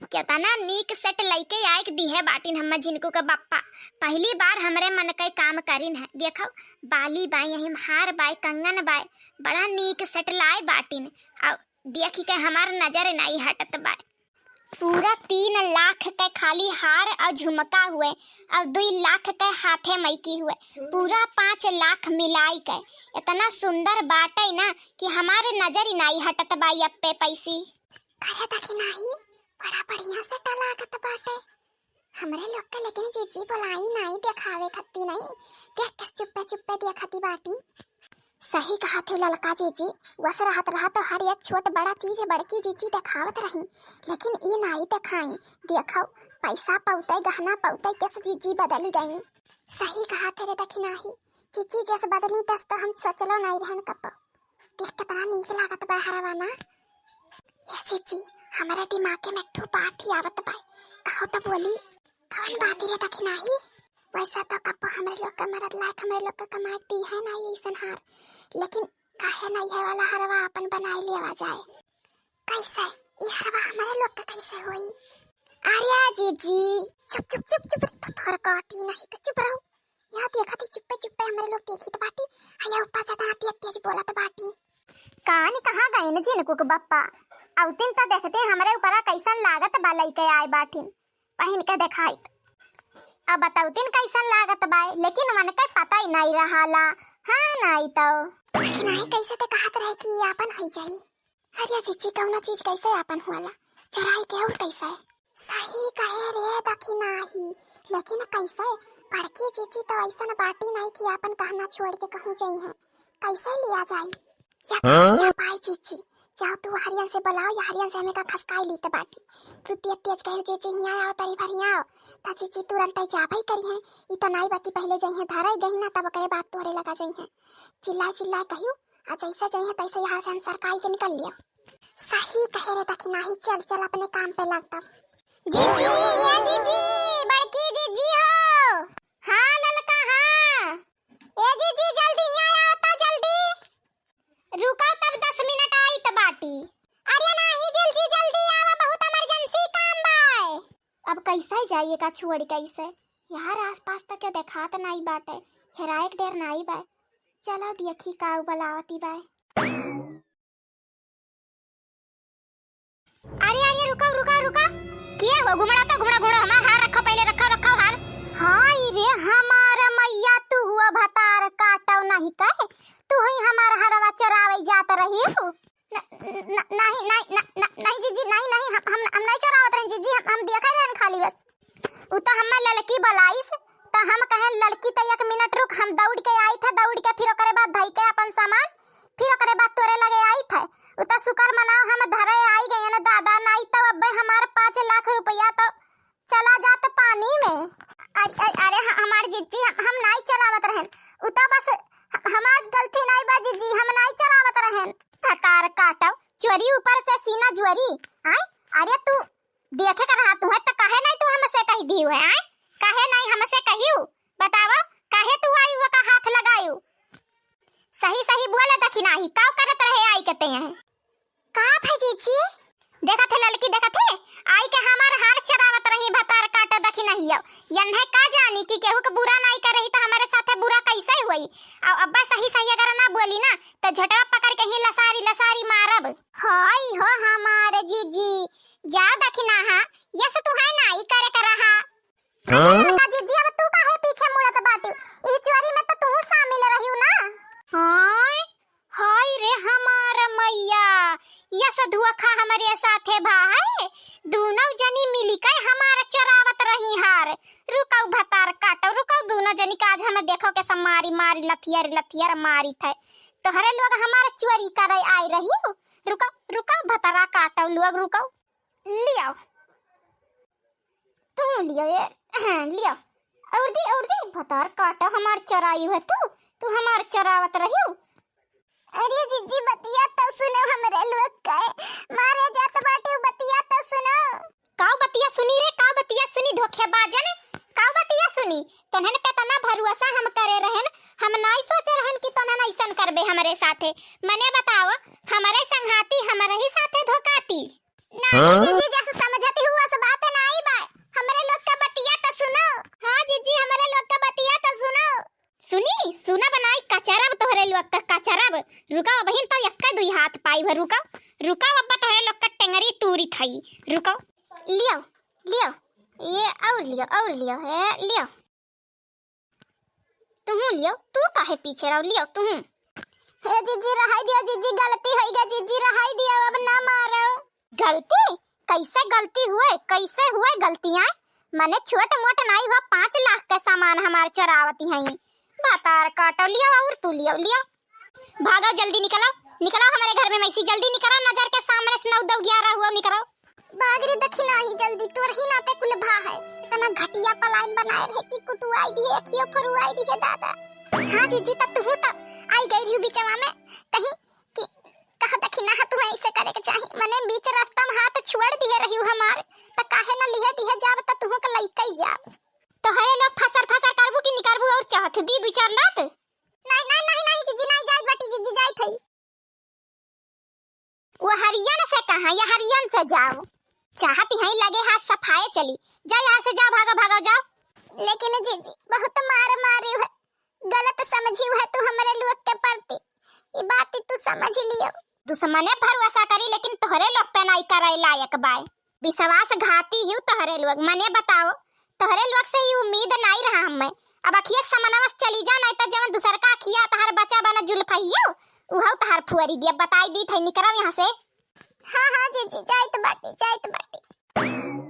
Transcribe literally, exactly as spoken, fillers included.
केतना नीक set लइके आइके दिहे बाटिन हम्मा झिनकू के बप्पा। पहली बार हमरे मन के काम करिन है। देखउ, बाली बाय, यही में हार बाय, कंगन बाय, बड़ा नीक set लाए बाटिन। अउ देखि के हमार नजर नाई हटत बाय। पूरा तीन लाख के खाली हार अउ झुमका हुए, अउ दुई लाख के हाथे मइकी हुए, पूरा पाँच लाख मिलाई के। एतना सुंदर बाटइ ना कि हमार नजर ही नाई हटत बाय अप्पे पैसी। करे दखिनाही, बड़ा बढ़िया set लागत बाटे। हमरे लोग के लेकिन जीजी बोलाई नाई, देखावे खत्ती नाई, देख के चुप्पे चुप्पे देखती बाटी। सही कहत हउ ललका जीजी, वस रहत रहत हर एक छोट बड़ा चीज बड़की जीजी देखावत रही, लेकिन ई नाई देखाई। देखउ, पैसा पउतइ, गहना पउतइ, कस जीजी बदली गई। सही कहत हे रे दखिनाही, जीजी जस बदली तस तो हम सोचलो नाई रहन कब। देख, केतना नीक लागत बा हरवा ना। ए जीजी, हमरे दिमागे में एक ठो बात ही आवत बा, कहो तो बोली। कौन बात रे दखिनाही? वैसा तो कब्बो हमरे लोग के मरद लायक हमरे लोग के कमाए दी है ना ये ऐसन हार, लेकिन काहे ना ये वाला हरवा अपन बनाए लेवा जाए? कैसे? ये हरवा हमरे लोग के कैसे होई? अरे जीजी, चुप, चुप, चुप, चुप, थोड़ा काटी नहीं, चुप रहो। यहाँ देखत ही चुप्पे चुप्पे हमरे लोग देखित बाटी, आ या ऊपर से इतना तेज तेज बोलत बाटी। कान कहाँ गइन झिनकू के बप्पा? अउतिन त देखते हमरे ऊपरा कैसन लागत बा, लइके आए बाटिन, पहिन के देखाइत। अब बतौतिन कैसन लागत बा, लेकिन मन के पता ही नहीं रहाला। हाँ, नहीं तो। लेकिन आई कैसे ते कहत रहे कि ये आपन है जाई। अरे जीजी, कौनो चीज कैसे आपन हुआला? चोराई के और कैसे? सही कहे रे दखिनाही, लेकिन कैसे? बड़की जीजी तो ऐसन बाटी नहीं कि आपन गहना छोड़ के कहूँ जइहें। कैसे लिया जाई? या, हाँ? या पाई जीजी, जाओ तू हरियन से बुलाओ, या हरियन से हमें का खसकाई लीत बाटी। तू ते तेज कहे जीजी, हियाँ आओ, तरी भर हियाँ आओ। त जीजी तुरंत ही जाबे करिहें। ई तो नाई बाकी पहले जइहें धराई गई ना, तब ओकरे बाद तोहरे लगा जइहें। चिल्लाए चिल्लाए कहियो, आ जैसे जइहें तैसे यहाँ से हम सरकाई के निकल लिया। सही कहे रे दखिनाही, चल, चल अपने काम पे लग तब। जीजी, ए जीजी, बड़की जीजी हो। हाँ ललका, हाँ। ए जीजी, जल्दी हियाँ आओ तो, जल्दी। रुका तब, दस मिनट आइत बाटी। अरे नाही जीजी, जल्दी आवा, बहुत emergency काम बाय। अब कैसे जाइए का छोड़ कैसे? यार आसपास तक के देखात नाई बाटे, हेराए के डर नाई बाय। चलो देखी का बुलावती बाय। अरे, अरे, रुको, रुको, रुको। किया हो? घुमड़ा तो घुमड़ा, घुमड़ा, हमार हार रखो, पहले रखो, रखो हार। हाय रे हमार मैया, तू हुआ भतार काटो नहीं कहे, तू ही हमार हरवा चोरावे जात रही हो। न-, न-, नहीं, नहीं, न-, न-, नहीं जीजी, नहीं, नहीं, हम, हम, हम नहीं चोरावत रहे जीजी, हम, हम देखा रहन खाली बस। उ त हम्मे ललकी बलाइस, त हम कहेन, "ललकी, त एक मिनट रुक, हम दौड़ के आइत है, दौड़ के फिर ओकरे बाद धई के अपन सामान, फिर ओकरे बाद तोरे लगे आइत है।" उ त शुक्र मनाओ, हम धरे आई गए न दादा, नाई तो अब्बे हमार पाँच लाख रुपया तो चला जात पानी में। अरे, अरे, अरे, ह-, हमार जीजी, हम, हम नाई चलावत रहेन, उ त बस ह-, हमार गलती नाई बा जीजी, हम नाई चलावत रहेन। भतार काटव, चोरी ऊपर से सीना जोरी, आय? अरे तू देखे के रहा तुहे, त काहे नाई तू हमसे कहि दिहु है, आय? काहे नाई हमसे कहिउ? बतावा, काहे तू आई हुआ का हाथ लगायु? सही सही बोले दखिनाही, काउ करत रहे आई के ते हैं? का भई जीजी? देखत है ललकी, देखत है? आई के हमार हार चरावत रही, भतार काटो दखिनहियो। यन्हे का जानी कि केहू के बुरा नाई करही त हमरे साथे बुरा कैसे होई? अउ अब्बा सही सही अगर ना बोली ना, त झोटवा पकड़ के ही लसारी लसारी मारब। हाय हो हमार जीजी, जा दखिनाहा, यस तुहे नाई करे के रहा। हाँ? अरे जीजी, अब तू काहे पीछे मुड़त बाटिउ? ई चोरी में त तू शामिल रहिउ ना। हाय, हाय रे हमार मैया, यस धोखा हमरे साथे भा है। दूनौ जनी मिली के हमार चरावत रही हार। रुकौ भतार काटौ, रुकौ दूनौ जनी का आज हम देखौ के सब मारी मारी लथियर लथियर मारी थे। तोहरे लोग हमार चोरी करे आए रहिउ। रुकौ, रुकौ भतारा काटौ लोग, रुकौ। लियाओ, तू लियाओ ये, हाँ, लियाओ। और दी, और दी, भतार काटा हमार चराई है तू, तू हमार चरावत रहियो। अरे जीजी, बतिया तो सुनो, हमरे लोग के मारे जात बाटे, बतिया तो सुनो। काउ बतिया सुनी रे, काउ बतिया सुनी, धोखेबाजन, काउ बतिया सुनी? तोहन पे तना भरोसा हम करे रहन, हम नाई सोचे रहन कि तोहन ऐसन करबे हमरे साथे। मने बताओ, हमरे संघाती हमरे ही साथे धोखाती। ना, हाँ? जीजी, जस समझती हूँ, वस रुका, अबहिन तो एक्का दुई हाथ पाई भर, रुका, रुका, अब तोहरे लोग का टेंगरी तूरी थई, रुका। लियो, लियो, ये और लियो, और लियो, ए, लियो। तुहूँ लियो, तू काहे पीछे रहो, लियो तुहूँ। हे जीजी, रहाई दियो जीजी, गलती होई गई जीजी, रहाई दियो, अब ना मारो। गलती? कैसे गलती हुए, कैसे हुए गलतियाँ? मने छोट मोट नाई हुआ, पाँच लाख के सामान हमार चोरावती हैं। बतार काटो, लियो और तू लियो, लियो। भागो, जल्दी निकलो, निकलो हमारे घर में, मैसी जल्दी निकलो, नजर के सामने से नौ दो ग्यारह हुआ, निकलो। भाग रे दखिनाही जल्दी, तोर ही नाते कुल भा है। इतना घटिया plan बनाए रहे कि कुटुआई दिए, अखियो फरुआई दिए दादा। हाँ जीजी, तब तुहू तब आई गई रही बिचवा में कहीं कि कहा दखिनाहा तुम्हें ऐसे करे के चाही। मने बीच रास्ता में हाथ छोड़ दिए रही हमार, त काहे ना लिहे दिए जाब, त तुहू के लइके जाब। तो हरे लोग फसर फसर करबू कि निकरबू और चाहत दी दू चार लात? नहीं, नहीं, नहीं, नहीं, जीजी, नहीं जाइत बाटी, जीजी, जाइत हई। वो हरियन से कहा, या हरियन से जाओ। चाहती हैं लगे हाथ सफाए चली। जाओ यहाँ से, जाओ, भागो, भागो, जाओ। लेकिन जीजी, बहुत मार मारी है, गलत समझी है तू हमरे लोग के प्रति। ई बात तू समझ लियो। दुश्मने भरोसा करी, लेकिन तोहरे लोग पे नाई करे लायक बाय। विश्वासघाती हिउ तोहरे लोग, मने बताओ, तोहरे लोग से ई उम्मीद नाई रहा हमें। अब अखिया के समनवा से चली जा, नाई तो जवन दूसर का अखिया तोहर बचा बना जुल्फहियो, उहौ तोहर फुअरी दिया, बताई दी थे, निकरब यहाँ से। हाँ, हाँ, जीजी, जाइत बाटी, जाइत बाटी।